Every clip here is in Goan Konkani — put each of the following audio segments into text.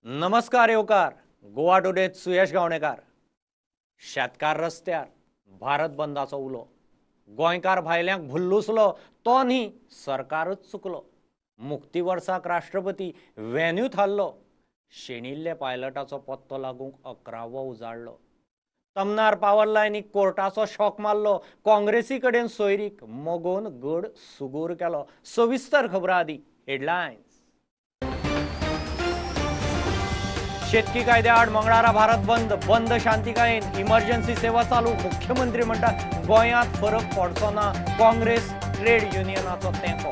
नमस्कार येवकार गोवा टुडेत सुयश गावणेकार। शेतकार रस्त्यार भारत बंदाचो उलो, गोंयकार भायल्यांक भुल्लुसलो तो न्ही सरकारच चुकलो। मुक्ती वर्साक राष्ट्रपती व्हेन्यू थारलो, शेणिल्ले पायलटाचो पत्तो लागूंक 11वो उजाडलो। तमनार पावर लायनीक कोर्टाचो शॉक मारलो, काँग्रेसी कडेन सोयरीक मगोन गड सुगूर केलो। सविस्तर खबरां आदी हेडलायन्स। शेतकी कायद्या आड मंगळारा भारत बंद, बंद शांतिकायेन, इमर्जन्सी सेवा चालू। मुख्यमंत्री म्हणटा गोंयांत फरक पडचो ना, काँग्रेस ट्रेड युनियनाचो तेंको।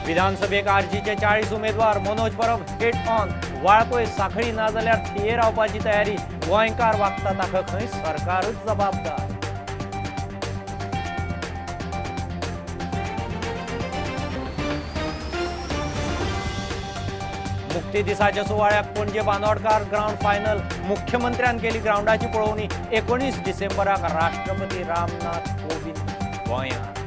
विधानसभेक आरजीचे 40 उमेदवार, मनोज परब हेड ऑन। वाळपय साखळी ना जाल्यार थिये रावपाची तयारी, गोंयकार वागता ताका खंय सरकारच जबाबदार। मुक्ती दिसाच्या सुवाळ्याक पणजे बांदोडकार ग्राउंड फायनल, मुख्यमंत्र्यान केली ग्राउंडाची पळोवणी। 19 डिसेंबराक राष्ट्रपती रामनाथ कोविंद गोंयांत।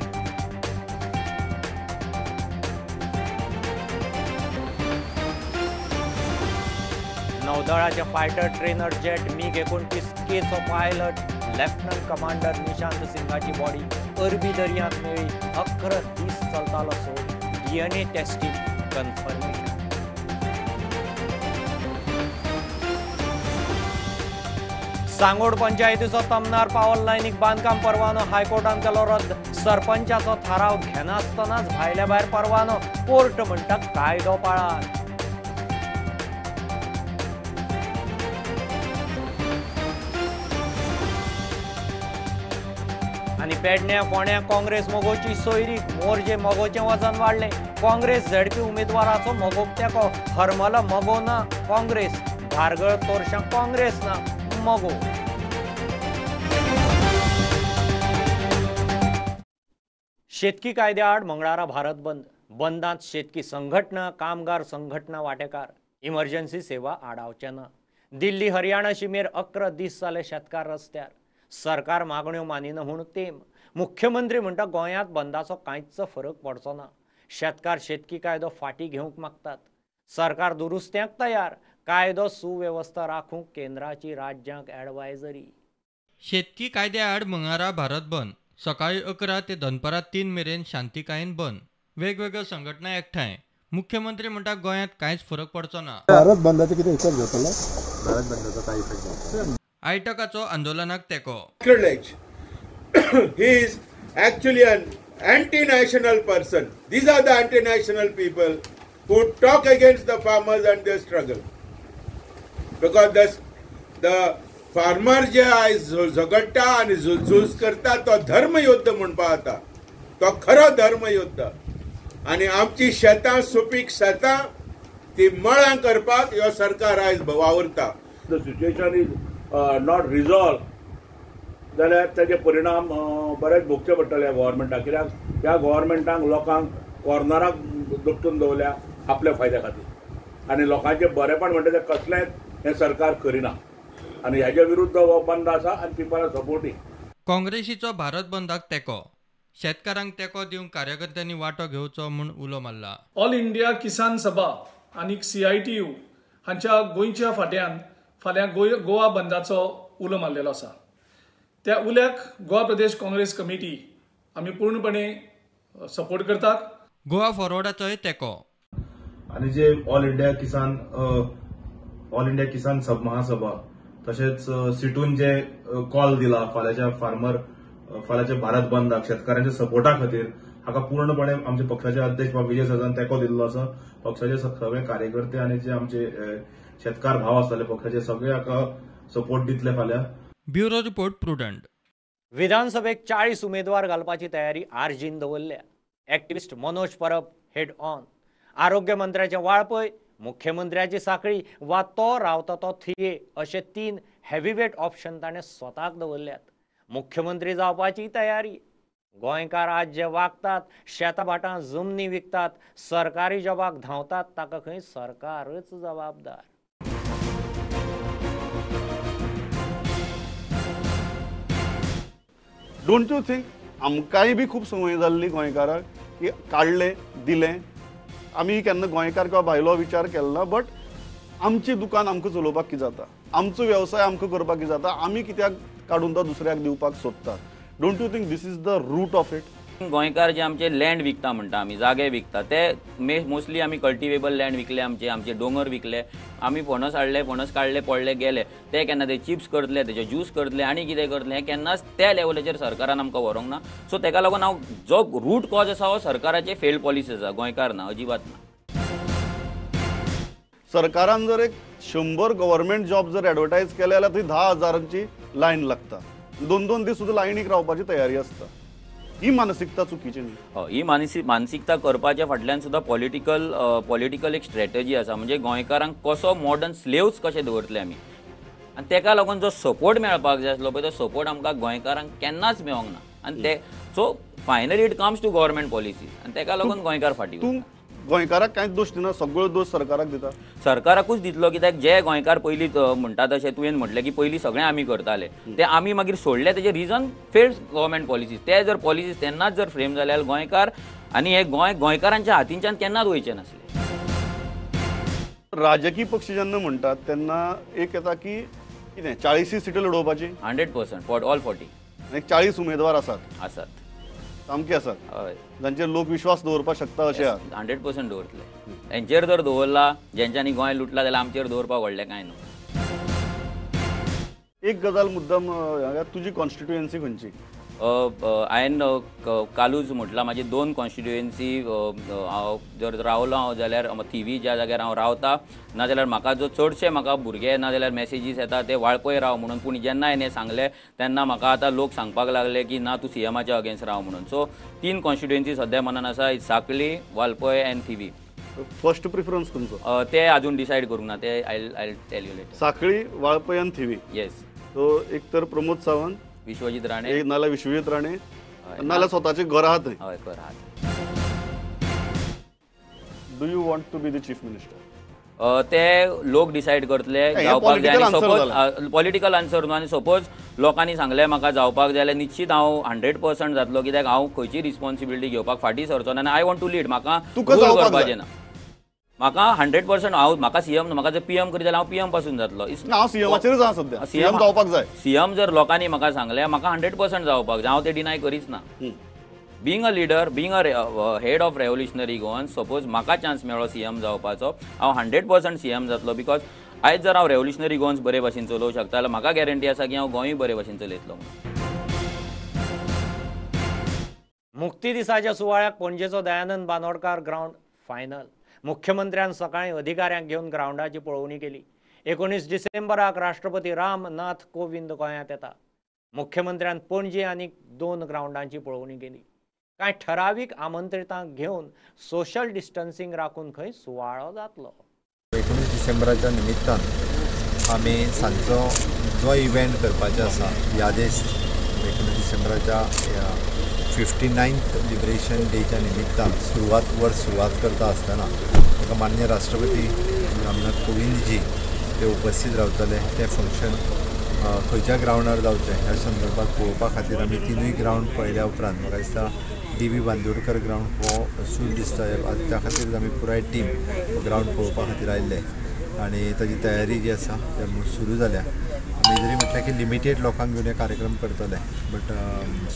नौदळाचे फायटर ट्रेनर जेट मिग 29 केचो पायलट लेफ्टनंट कमांडर निशांत सिंगाची बॉडी अरबी दर्यांत मेळ्ळी। 11 दीस चलतालो सोद, डीएनए टेस्टिंग कन्फर्मेशन। सांगोड पंचायतीचो तमनार पावर लायनीक बांदकाम परवानो हायकोर्टान केलो रद्द। सरपंचाचो थाराव घेनासतनाच भायल्या भायर परवानो, कोर्ट म्हणटा कायदो पाळात। आनी पेडण्या फोंड्या काँग्रेस मगोची सोयरीक, मोरजे मगोचें वजन वाडलें। काँग्रेस झेडपी उमेदवाराचो मगोक तेंको, हरमला मगो ना काँग्रेस, धारगळ तोरशां काँग्रेस ना मगो। शेतकी कायद्या आड मंगळारा भारत बंद, बंदांत शेतकी संघटना कामगार संघटना वांटेकार, इमर्जन्सी सेवा आडावचे ना। दिल्ली हरियाणा शिमेर 11 दीस जाले शेतकार रस्त्यार, सरकार मागण्यो मानिना म्हूण तेम। मुख्यमंत्री म्हणटा गोंयांत बंदाचो कांयच फरक पडचो ना, शेतकार शेतकी कायदो फाटीं घेवंक मागतात, सरकार दुरुस्त्यांक तयार, कायदो सुवेवस्था राखूंक केंद्राची राज्यांक ॲडवायझरी। शेतकी कायद्या आड मंगळारा भारत बंद, सकाळी 11 ते दनपारां 3 मेरेन शांतिकायेन बंद, वेगवेगळ्यो संघटना एकठांय। मुख्यमंत्री म्हणटा गोंयांत कांयच फरक पडचो ना। भारत बंदाचो कितें इफेक्ट जातलो? भारत बंदाचो कांय इफेक्ट जातलो? आयटकाचो आंदोलनाक तेंको। He is actually an anti-national person. These are the anti-national people who talk against the farmers and their struggle. Because the farmer जे आयज झगडटा आनी झूज करता तो धर्मयुद्ध म्हणपा जाता, तो खरो धर्मयुद्ध। आनी आमची शेतां सुपीक शेतां ती मळां करपाक ह्यो सरकार आयज वावुरता। The situation is not resolve जाल्यार ताजे परिणाम बरेच भोगचे पडटले गव्हर्मेंटाक, कित्याक ह्या गव्हर्मेंटाक लोकांक कॉर्नराक दपटून दवरल्या आपल्या फायद्या खातीर, आनी लोकांचें बरेपण म्हणटा तें कसलेंच हें सरकार करिना, आनी ह्याच्या विरुद्ध हो बंद आसा आनी पीपल are supporting. काँग्रेसीचो भारत बंदाक तेंको, शेतकारांक तेंको दिवंक कार्यकर्त्यांनी वांटो घेवचो म्हूण उलो मारला। ऑल इंडिया किसान सभा आनी CITU हांच्या गोंयच्या फाट्यान फाल्यां गोवा बंदाचो उलो मारलेलो आसा। त्या उल्याक गोवा प्रदेश काँग्रेस कमिटी आमी पूर्णपणे सपोर्ट करतात। गोवा फॉरवर्डाचोय तेंको। आनी जे ऑल इंडिया किसान महासभा तशेंच सिटून जे कॉल दिला फाल्यांच्या फार्मर फाल्यांच्या भारत बंदाक शेतकारांच्या सपोर्टा खातीर, हाका पूर्णपणे आमच्या पक्षाचे अध्यक्ष बाब विजय सरदान तेंको दिल्लो आसा। पक्षाचे सगळे कार्यकर्ते आनी जे आमचे शेतकार भाव आसतले पक्षाचे सगळे हाका सपोर्ट दितले फाल्यां। Bureau report, Prudent. विधानसभेक 40 उमेदवार घालपाची तयारी आरजीन दवरल्या। Activist Manoj Parab head on. आरोग्य मंत्र्याचे वाळपय, मुख्यमंत्र्याची साखळी वा तो रावता तो थिये अशे 3 हेवीवेट ऑप्शन ताणें स्वताक दवरल्यात। मुख्यमंत्री जावपाची तयारी। गोंयकार आज जे वागतात, शेतां भाटां जमनी विकतात, सरकारी जॉबाक धांवतात, ताका खंय सरकारच जबाबदार। Don't you think आमकांय बी खूब संवय जाल्ली गोंयकारांक की काडलें दिलें, आमी केन्ना गोंयकार किंवा भायलो विचार केलो ना, बट आमची दुकान आमकां चलोवपाक कितें जाता, आमचो वेवसाय आमकां करपाक कितें जाता, आमी कित्याक काडून तो दुसऱ्याक दिवपाक सोदतात. Don't you think this is the root of it? गोंयकार जे आमचे लँड विकता म्हणटा, आमी जागे विकता, ते मोस्टली आमी कल्टिवेबल लँड विकले, आमचे आमचे दोंगर विकले, आमी फणस हाडले, फणस काडले, पडले गेले, ते केन्ना ते चिप्स करतले, तेजे ज्यूस करतले आनी कितें करतले, हें केन्नाच त्या लेवलाचेर सरकारान आमकां व्हरूंक ना. सो तेका लागून हांव जो रूट कॉज आसा हो सरकाराचे फेल्ड पॉलिसी आसा, गोंयकार ना, अजिबात ना. सरकारान जर एक 100 गव्हर्मेंट जॉब जर एडवर्टायज केले जाल्यार थंय 10,000 लायन लागता, 2-2 दीस सुद्दां लायनीक रावपाची तयारी आसता. ही मानसिकता चुकीची न्ही? ही मानसिकता करपाच्या फाटल्यान सुद्दां पॉलिटिकल एक स्ट्रॅटजी आसा. म्हणजे गोंयकारांक कसो मॉडर्न स्लेव्स कशे दवरतले आमी, आनी तेका लागून जो सपोर्ट मेळपाक जाय आसलो पळय तो सपोर्ट आमकां गोंयकारांक केन्नाच मेळोंक ना. आनी ते so finally it comes to government policies, आनी तेका लागून गोंयकार फाटीं. तूं गोंयकाराक कांयच दोश दिना, सगळो दोश सरकाराक दिता? सरकाराकूच दितलो, कित्याक जे गोंयकार पयलीं म्हणटा तशें तुवें म्हटलें की पयलीं सगळें आमी करताले, ते आमी मागीर सोडले, तेजें रिजन फेल्ड गव्हर्मेंट पॉलिसीज. ते जर पॉलिसीज तेन्नाच जर फ्रेम जाले जाल्यार गोंयकार आनी हे गोंय गोंयकारांच्या हातींच्यान केन्नाच वयचें नासलें. राजकीय पक्ष जेन्ना म्हणटात तेन्ना एक येता की कितें 40 सिटी लडोवपाची, 100% फॉर ऑल 40, आनी 40 उमेदवार आसात, आसात सामके आसात जांचेर लोक विश्वास दवरपाक शकता अशें 100% दवरतले. हेंचेर जर दवरला जेंच्यांनी गोंय लुटला जाल्यार आमचेर दवरपाक व्हडलें कांय न्हू. एक गजाल मुद्दम, तुजी कॉन्स्टिट्युएन्सी खंयची? हांवें कालूच म्हटलां म्हाजी 2 कॉन्स्टिट्युएन्सी. हांव जर रावलो हांव जाल्यार थिवी ज्या जाग्यार हांव रावता, नाजाल्यार म्हाका जो चडशे म्हाका भुरगे नाजाल्यार मॅसेजीस येता ते वाळपय राव म्हणून. पूण जेन्ना हांवें सांगलें तेन्ना म्हाका आतां लोक सांगपाक लागले की ना तूं सीएमाच्या अगेन्स्ट राव म्हणून. सो 3 कॉन्स्टिट्युएन्सी सद्या मनान आसा, Sanquelim, Valpoi and Thivim. First preference तुमचो? ते अजून डिसायड करूंक ना, ते I tell you later. Sanquelim, Valpoi आनी थिवी. येस. सो एक तर प्रमोद सावंत, विश्वजीत राणे, नाल्यार विश्वजीत राणे, नाल्यार स्वताचे घर आहा थंय. हय, घर आहा. Do you want to be the chief minister? ते लोक डिसायड करतले जावपाक जाय. आनी सपोज पॉलिटिकल आन्सर न्हू, आनी सपोज लोकांनी सांगलें म्हाका जावपाक जाय जाल्यार निश्चीत हांव 100% जातलो, कित्याक हांव खंयची रिस्पॉन्सिबिलिटी घेवपाक फाटीं सरचो ना. आनी I want to lead, म्हाका रूल करपाचें ना, म्हाका 100% हांव म्हाका सीएम, म्हाका जर पीएम करीत जाल्यार हांव पीएम पासून जातलो. हांव सीएमाचेरूच आसा सद्या, सीएम जावपाक जाय. सीएम जर लोकांनी म्हाका सांगलें म्हाका 100% जावपाक जाय, हांव ते डिनाय करीच ना. Being a leader, being a head of revolutionary Goan, suppose म्हाका चान्स मेळ्ळो सीएम जावपाचो, हांव 100% सीएम जातलो. Because आयज जर हांव रेव्होल्युशनरी गोवन्स बरे भाशेन चलोवंक शकता जाल्यार म्हाका गॅरंटी आसा की हांव गोंयूय बरे भाशेन चलयतलो म्हणून. मुक्ती दिसाच्या सुवाळ्याक पणजेचो दयानंद बांदोडकार ग्रावंड फायनल. मुख्यमंत्र्यान सकाळी अधिकाऱ्यांक घेवन ग्रावंडाची पळोवणी केली. 19 डिसेंबराक राष्ट्रपती रामनाथ कोविंद गोंयांत येता. मुख्यमंत्र्यान पणजे आनी 2 ग्रावंडांची पळोवणी केली. कांय ठरावीक आमंत्रितांक घेवन सोशल डिस्टन्सिंग राखून खंय सुवाळो जातलो. 19 डिसेंबराच्या निमित्तान आमी सांजचो जो इव्हेंट करपाचो आसा यादेस्त 19 डिसेंबराच्या 59th liberation डेच्या निमित्तान सुरवात करता आसतना ताका माननीय राष्ट्रपती रामनाथ कोविंदजी ते उपस्थित रावतले. तें फंक्शन खंयच्या ग्रावंडार जावचें ह्या संदर्भात पळोवपा खातीर आमी 3 ग्रावंड पळयल्या उपरांत म्हाका दिसता डी बी बांदोडकर ग्रावंड हो सूट दिसता. त्या खातीर आमी पुराय टीम ग्रावंड पळोवपा खातीर आयिल्ले आनी ताजी तयारी जी आसा ते सुरू जाल्या. आमी जरी म्हटलें की लिमिटेड लोकांक घेवन हे कार्यक्रम करतले, बट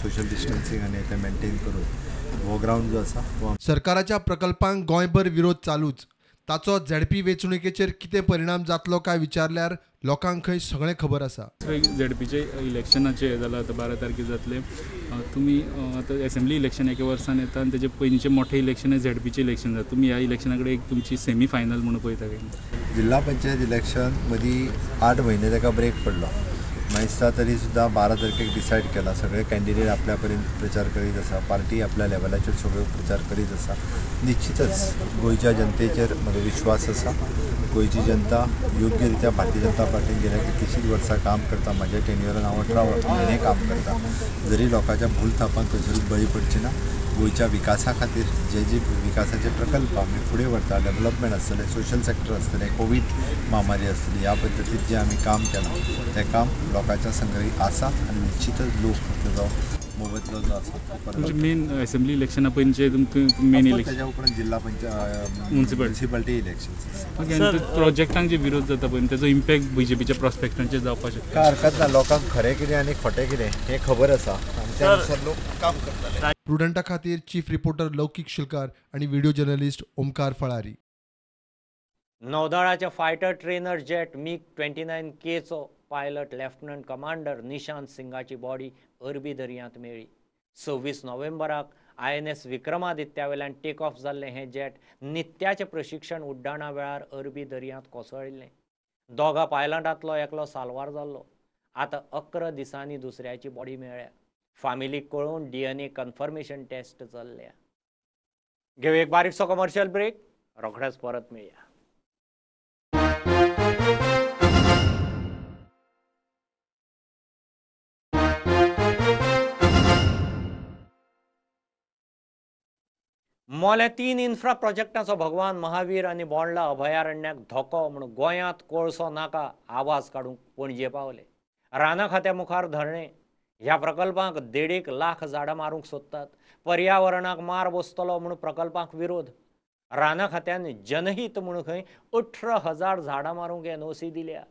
सोशल डिस्टन्सिंग आनी ते मेंटेन करून हो ग्रावंड जो आसा हो. सरकाराच्या प्रकल्पांक गोंयभर विरोध चालूच, ताचो झेडपी वेंचणुकेचेर कितें परिणाम जातलो काय विचारल्यार लोकांक खंय सगळें खबर आसा. झेडपीचे इलेक्शनाचे जालां आतां 12 तारखेर जातले. तुमी आतां एसेंब्ली इलेक्शन एके वर्सान येता आनी तेजे पयलींचें मोठें इलेक्शन हें झेडपीचें इलेक्शन जाता. तुमी ह्या इलेक्शना कडेन एक तुमची सेमी फायनल म्हणून पळयता काय? जिल्हा पंचायत इलेक्शन मदीं 8 म्हयने ताका ब्रेक पडलो. मागीर दिसता तरी सुद्दां 12 तारखेक डिसायड केला. सगळे कॅन्डिडेट आपल्या परीन प्रचार करीत आसा, पार्टी आपल्या लेवलाचेर सगळ्यो प्रचार करीत आसा. निश्चितच गोंयच्या जनतेचेर म्हजो विश्वास आसा. गोंयची जनता योग्य रित्या भारतीय जनता पार्टीन गेल्या कितलीशींच वर्सां काम करता. म्हज्या टेन्युअरान हांव 18 म्हयने काम करता. जरी लोकांच्या भूल थापान खंयसरूच बळी पडची ना. गोंयच्या विकासा खातीर जे जे विकासाचे प्रकल्प आमी फुडें व्हरता, डेवलपमेंट आसतलें, सोशल सेक्टर आसतलें, कोवीड म्हामारी आसतली, ह्या पद्दतीन जें आमी काम केलां तें काम लोकांच्या संग्रही आसा आनी निश्चितच लोक तेजो मोबदलो जो आसा तुमचे मेन असेंब्ली इलेक्शना पयलींचे तुमकां मेन इलेक्शन ताच्या उपरांत जिल्हा पंचायत म्युनिसिपालिटी इलेक्शन. ओके, आनी प्रोजेक्टांक जे विरोध जाता पळय तेजो इम्पॅक्ट बीजेपीच्या प्रॉस्पेक्टांचेर जावपाक शकता? काय हरकत ना, लोकांक खरें कितें आनी खोटें कितें हें खबर आसा आनी त्या अनुसार लोक काम करतले. प्रुडंटा खातीर चीफ रिपोर्टर लौकीक शिलकार आनी व्हिडिओ जर्नलिस्ट ओमकार फळारी. नौदळाच्या फायटर ट्रेनर जेट मिग 29Kचो पायलट लेफ्टनंट कमांडर निशांत सिंगाची बॉडी अरबी दर्यांत मेळ्ळी. 26 नोव्हेंबराक INS विक्रमादित्या वेल्यान टेक ऑफ जाल्लें हें जेट नित्याचें प्रशिक्षण उड्डाणा वेळार अरबी दर्यांत कोसळिल्लें. दोगा पायलटांतलो एकलो साल्वार जाल्लो. आतां 11 दिसांनी दुसऱ्याची बॉडी मेळ्ळ्या. फामिलीक कळोवन DNA confirmation taste चल्ल्या. घेवया एक बारीकसो कमर्शियल ब्रेक, रोखडेच परत मेळया. मोलें 3 इन्फ्रा प्रोजेक्टाचो भगवान महावीर आनी बोंडला अभयारण्याक धोको म्हूण गोंयांत कोळसो नाका आवाज काडूंक पणजे पावले. रानां खात्या मुखार धरणें. ह्या प्रकल्पांक 1.5 लाख झाडां मारूंक सोदतात. पर्यावरणाक मार बसतलो म्हूण प्रकल्पांक विरोध. रानां खात्यान जनहीत म्हूण खंय 18,000 झाडां मारूंक NOC दिल्या.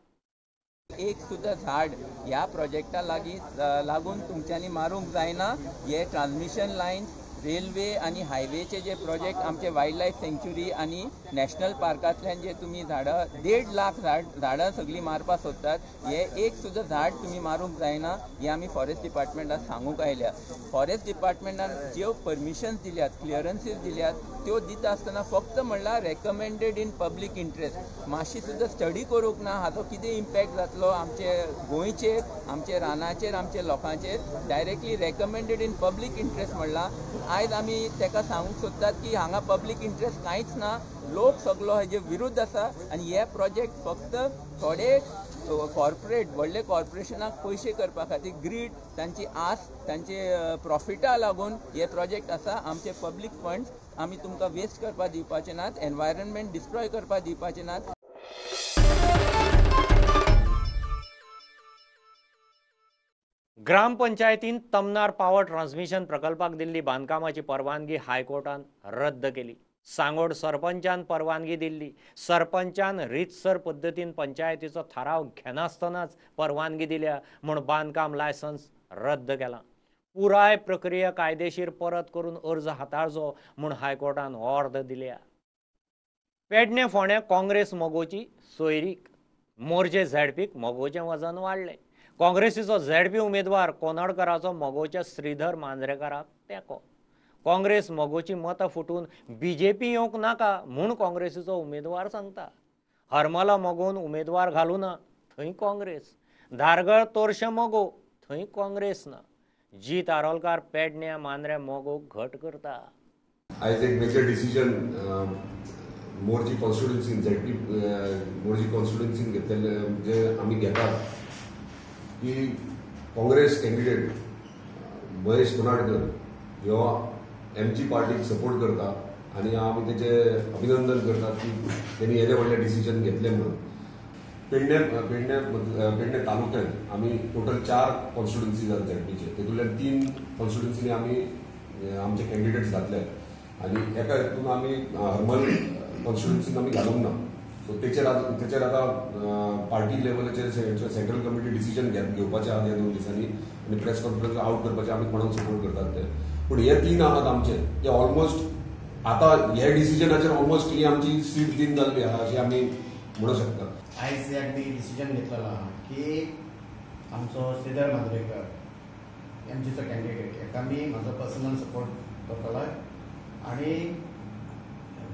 एक सुद्दां झाड ह्या प्रोजेक्टा लागीं लागून तुमच्यांनी मारूंक जायना. हे ट्रान्समिशन लायन्स, रेल्वे आनी हायवेचे जे प्रोजेक्ट आमचे वायल्ड लायफ सँक्च्युरी आनी नॅशनल पार्कांतल्यान जे तुमी झाडां 1.5 लाख झाडां सगळीं मारपाक सोदतात, हे एक सुद्दां झाड तुमी मारूंक जायना हें आमी फॉरेस्ट डिपार्टमेंटाक सांगूंक आयल्या. फॉरेस्ट डिपार्टमेंटान ज्यो परमिशन्स दिल्यात, क्लियरन्सीस दिल्यात, त्यो दिता आसतना फक्त म्हणल्यार रेकमेंडेड इन पब्लीक इंट्रस्ट. मातशी सुद्दां स्टडी करूंक ना हाचो कितें इम्पॅक्ट जातलो आमचे गोंयचेर, आमचे रानाचेर, आमचे लोकांचेर. Directly recommended in public interest म्हणलां. आयज आमी ताका सांगूंक सोदतात की हांगा पब्लीक इंट्रस्ट कांयच ना, लोक सगलो हेजे विरुद्ध आसा आनी हे प्रोजेक्ट फक्त थोडे कॉर्पोरेट व्हडले कॉर्पोरेशनाक पयशे करपा खातीर ग्रीड, तांची आस, तांचे प्रॉफिटा लागून हे प्रोजेक्ट आसा. आमचे पब्लीक फंड्स आमी तुमकां वेस्ट करपाक दिवपाचे नात, एनवायरमेंट डिस्ट्रॉय करपाक दिवपाचे नात. ग्रामपंचायतीन तमनार पावर ट्रान्समिशन प्रकल्पाक दिल्ली बांदकामाची परवानगी हायकोर्टान रद्द केली. सांगोड सरपंचान परवानगी दिल्ली. सरपंचान रितसर पद्दतीन पंचायतीचो थाराव घेनासतनाच परवानगी दिल्या म्हूण बांदकाम लायसन्स रद्द केलां. पुराय प्रक्रिया कायदेशीर परत करून अर्ज हाताळचो म्हूण हायकोर्टान ऑर्द दिल्या. पेडणे फोंड्या काँग्रेस मगोची सोयरीक. मोरजे झेडपीक मगोचें वजन वाडलें. काँग्रेसीचो झेडपी उमेदवार कोनडकराचो मगोच्या श्रीधर मांद्रेकाराक तेंको. काँग्रेस मगोची मतां फुटून बीजेपी येवंक नाका म्हूण काँग्रेसीचो उमेदवार सांगता. हरमला मगोन उमेदवार घालूं ना थंय काँग्रेस, धारगळ तोरशें मगो थंय काँग्रेस ना. जीत आरोलकार पेडण्या मांद्र्या मगो घट करता. आयज एक मेजर डिसिजन मोरजी कॉन्स्टिट्युएन्सीन, झेडपी मोरजी कॉन्स्टिट्युएन्सीन घेतलेले जे आमी घेतात की काँग्रेस कॅन्डिडेट महेश कोनाडकर ह्यो एमजी पार्टीक सपोर्ट करता आनी आमी तेचे अभिनंदन करतात की तेणी येदें व्हडलें डिसिजन घेतलें म्हणून. पेडणे पेडणे पेडणे तालुक्यात आमी टोटल 4 कॉन्स्टिट्युएन्सी जातात झेडपीचे, तेतूंतल्यान 3 कॉन्स्टिट्युएन्सीनी आमी आमचे कॅन्डिडेट्स घातले आनी एका हितून आमी हरमल कॉन्स्टिट्युएन्सीन आमी घालूंक ना. सो तेचेर तेचेर आतां पार्टी लेवलाचेर सेंट्रल कमिटी डिसिजन घेवपाचें आहा ह्या 2 दिसांनी आनी प्रेस कॉन्फरन्स आवट करपाचें आमी कोणाक सपोर्ट करतात ते. पूण हे 3 आहात आमचे ते ऑलमोस्ट आतां हे डिसिजनाचेर ऑलमोस्ट ही आमची सीट 3 जाल्ली आहा अशें आमी म्हणूंक शकता. आयज अगदी डिसिजन घेतलेलो आहा की आमचो श्रीधर मांद्रेकर एमजीचो कॅन्डिडेट हेका आमी म्हाजो पर्सनल सपोर्ट करतलो आनी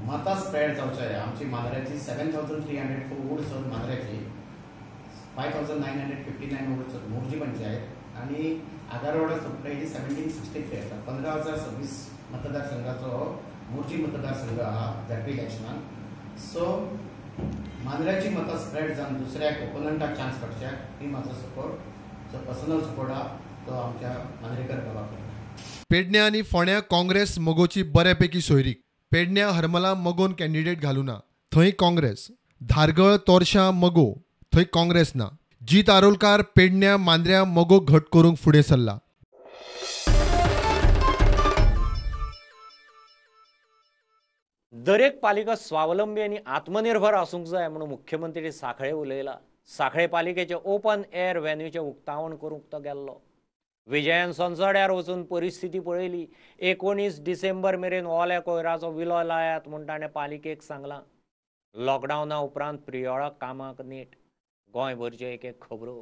मतां स्प्रेड जावचे. आमची मांद्र्याची 7,304 वोट्स मांद्र्याची, 5,959 वोट्स मोरजी पंचायत आनी आगारवाडा सुपडे ही 1763 आसा. 15,026 मतदारसंघाचो मोरजी मतदारसंघ आहा झेडपी इलेक्शनान. सो मांद्र्याची मतां स्प्रेड जावन दुसऱ्याक ओपोनंटाक चान्स पडच्याक ही म्हाजो सपोर्ट, जो पर्सनल सपोर्ट आहा तो आमच्या मांद्रेकर बाबा करता. पेडण्या आनी फोंड्या काँग्रेस मगोची बऱ्यापैकी सोयरीक. पेडण्या हरमला मगोन कॅन्डिडेट घालूना थंय काँग्रेस, धारगळ तोरशां मगो थंय काँग्रेस ना. जीत आरोलकार पेडण्या मांद्र्या मगो घट करूंक फुडें सरला. दरेक पालिका स्वावलंबी आनी आत्मनिर्भर आसूंक जाय म्हणून मुख्यमंत्री साखळे उलयला. साखळे पालिकेचे ओपन एअर व्हेन्यूचें उक्तावण करूंक तो गेल्लो. विजयान संसड्यार वचून परिस्थिती पळयली. 19 डिसेंबर मेरेन ओल्या कोयराचो विलो लायात म्हूण ताणें पालिकेक सांगलां. लॉकडावना उपरांत प्रियोळा कामाक नेट. गोंयभरच्यो एक एक खबरो.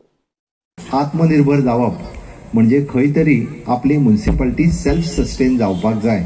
आत्मनिर्भर जावप म्हणजे खंय तरी आपली म्युनिसिपालिटी सेल्फ सस्टेन जावपाक जाय.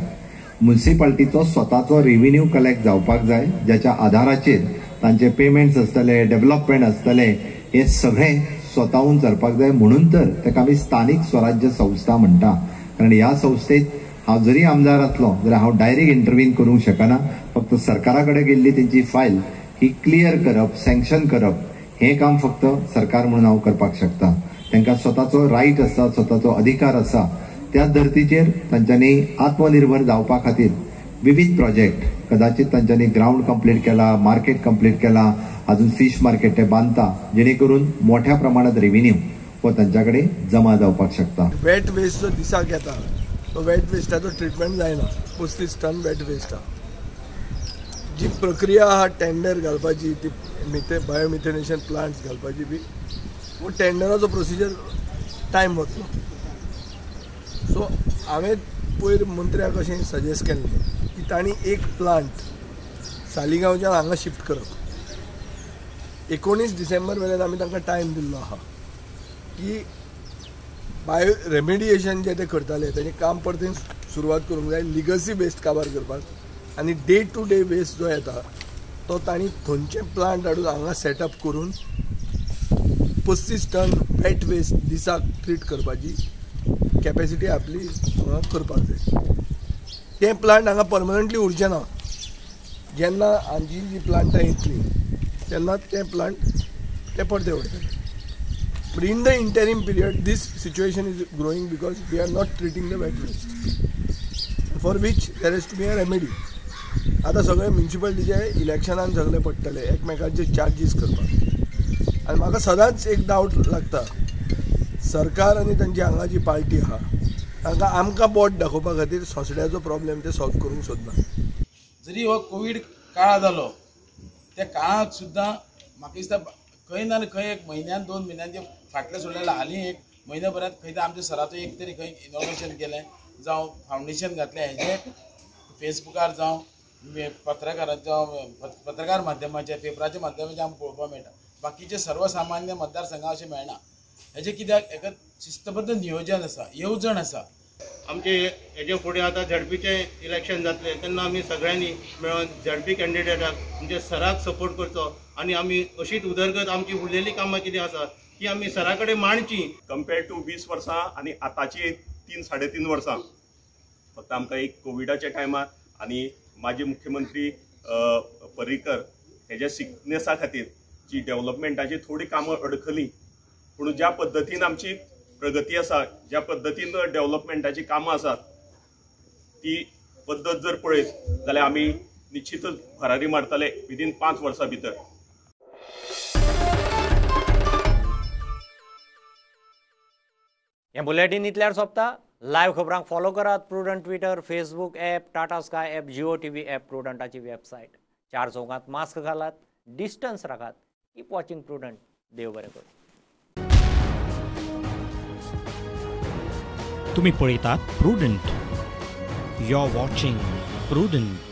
म्युनिसिपालिटीचो स्वताचो रेव्हेन्यू कलेक्ट जावपाक जाय, ज्याच्या आधाराचेर तांचे पेमेंट्स आसतले, डेव्हलपमेंट आसतले, हे सगळें स्वताहून चलपाक जाय. म्हणून तर ताका आमी स्थानीक स्वराज्य संस्था म्हणटा. कारण ह्या संस्थेत हांव जरी आमदार आसलो जाल्यार हांव डायरेक्ट इंटरव्हीन करूंक शकना. फक्त सरकारा कडेन गेल्ली तेंची फायल ही क्लियर करप, सँक्शन करप हें काम फक्त सरकार म्हणून हांव करपाक शकता. तांकां स्वताचो रायट आसा, स्वताचो अधिकार आसा. त्या धर्तीचेर तांच्यांनी आत्मनिर्भर जावपा खातीर विविध प्रोजेक्ट, कदाचित तांच्यांनी ग्रावंड कंप्लीट केला, मार्केट कंप्लीट केला, अजून फिश मार्केट ते बांदता, जेणे करून मोठ्या प्रमाणात रेव्हेन्यू हो तांच्या कडेन जमा जावपाक शकता. वेट वेस्ट जो दिसाक येता तो वेट वेस्टाचो ट्रिटमेंट जायना. 35 टन वेट वेस्ट आहा. जी प्रक्रिया आहा टेंडर घालपाची, ती बायोमिथेनेशन प्लांट्स घालपाची बी, वो टेंडराचो प्रोसिजर टायम वतलो. सो हांवें पयर मंत्र्याक अशें सजेस्ट केल्लें की तांणी एक प्लांट सालिगांवच्यान हांगा शिफ्ट करप. 19 डिसेंबर मेरेन आमी तांकां टायम दिल्लो आहा की बायो रेमेडिएशन जे ते करताले तेजें काम परतें सुरवात करूंक जाय, लिगसी वेस्ट काबार करपाक, आनी डे टू डे वेस्ट जो येता तो तांणी थंयचे प्लांट हाडून हांगा सेटअप करून 35 टन वेट वेस्ट दिसाक ट्रीट करपाची कॅपेसिटी आपली हांगा करपाक जाय. तें प्लांट हांगा परमनंटली उरचें ना. जेन्ना हांची जी प्लांटां येतलीं तेन्ना तें प्लांट ते परते वयतले. But in the interim period this situation is growing because we are not treating the wet waste, for which there has to be a remedy. आतां सगळे म्युनिसिपालिटीचे इलेक्शनान सगळे पडटले एकमेकांचे चार्जीस करपाक. आनी म्हाका सदांच एक डावट लागता, सरकार आनी तांची हांगा जी पार्टी आहा तांकां आमकां बोट दाखोवपा खातीर सोंसड्याचो प्रॉब्लेम ते सॉल्व करूंक सोदना. जरी हो कोवीड काळ जालो त्या काळांत सुद्दां म्हाका दिसता खंय ना खंय एक म्हयन्यान 2 म्हयन्यान जे फाटले सोडलेले हालीं एक म्हयन्या भरांत खंय तरी आमच्या सराचो एक तरी खंय इनॉग्रेशन केलें जावं फावंडेशन घातलें, हेजें फेसबुकार जावं पत्रकारांच्या पत्रकार माध्यमाचेर पेपराच्या माध्यमाचेर आमकां पळोवपाक मेळटा. बाकीचे सर्वसामान्य मतदारसंघां अशें मेळना. हेजें कित्याक एका शिस्तबद्ध नियोजन आसा, येवजण आसा. आमचे हेजे फुडें आतां झेडपीचें इलेक्शन जातलें तेन्ना आमी सगळ्यांनी मेळून झेडपी कॅन्डिडेटाक म्हणजे सराक सपोर्ट करचो आनी आमी अशीच उदरगत आमची उरलेली कामां कितें आसा ती आमी सरा कडेन मांडची. कंपेर्ड टू 20 वर्सां आनी आतांची 3 साडे 3 वर्सां फक्त आमकां एक कोविडाच्या टायमार आनी माजी मुख्यमंत्री पर्रीकर हेज्या सिकनेसा खातीर जी डेव्हलपमेंटाची थोडी कामां अडखली, पूण ज्या पद्दतीन आमची प्रगती आसा, ज्या पद्दतीन डेव्हलपमेंटाची कामां आसात ती पद्दत जर पळयत जाल्यार आमी निश्चितच भरारी मारतले विदीन 5 वर्सां भितर. हें बुलेटीन इतल्यार सोंपता. लायव्ह खबरांक फॉलो करात Prudent Twitter, Facebook app, Tata Sky app, Jio TV app, प्रुडंटाची website. 4 चौकांत मास्क घालात, डिस्टन्स राखात. Keep watching Prudent. देव बरें करूं. तुम्ही पळयतात Prudent. You are watching Prudent.